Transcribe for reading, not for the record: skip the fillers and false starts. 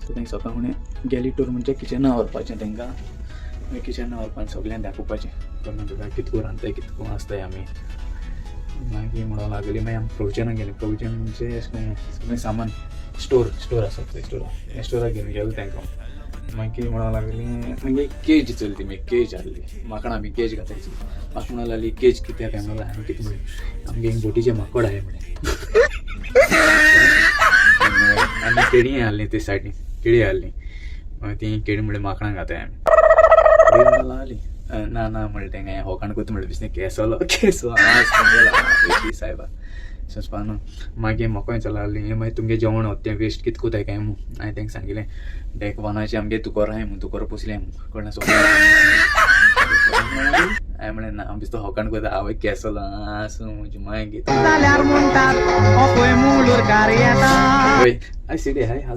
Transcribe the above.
So तांकां सकाळ फुडें गेली टूर म्हणजे किचना व्हरपाचें तांकां, मागीर किचना व्हरपाचें, सगल्यांक दाखोवपाचें कोन्ना तुका कितको रांदताय, कितको आसताय आमी. मागीर म्हणूंक लागली, मागीर आमी प्रोविजनाक गेली. प्रोविजन म्हणजे अशें करून सगळें सामान स्टोर, स्टोर आसा थंय, स्टोर, स्टोराक घेवन गेलो तांकां. मागीर म्हणूंक लागली, मागीर केज चलती ती, मागीर केज हाडली. माकडां आमी केज घाताय. म्हाका म्हणूंक लागली, केज कित्याक काय म्हणून. हांवें कितें म्हणलें, आमगे एक बोटीचें माकोड आहे म्हळें. आमी केळीं हाडलीं, ते सायडीन केळी हाडली. मागीर ती केळी म्हणल्यार माकडां घाताय आमी. म्हणूंक लागली, ना ना म्हणलें, तेंका होकाण कोता म्हणलें, बेश्टें केसलो केसो आस सायबा सोंसपा न्हू. मागीर म्हाका विचारला लागली, मागीर तुमगे जेवण वता तें वेस्ट कित कोताय काय म्हूण. हांवें तांकां सांगिलें, डेक वनाचें आमगे तुकोर आहाय म्हूण, तुकोर पोसलें म्हूण कोणा. हांवें म्हणलें, ना, हांव बेश्टो होकाण कोता. आवय केसलो, आसूं म्हजी. मागीर जाल्यार म्हणटात, हो पळय मुळूरकार येता. वय, I सिडी हाय हाल.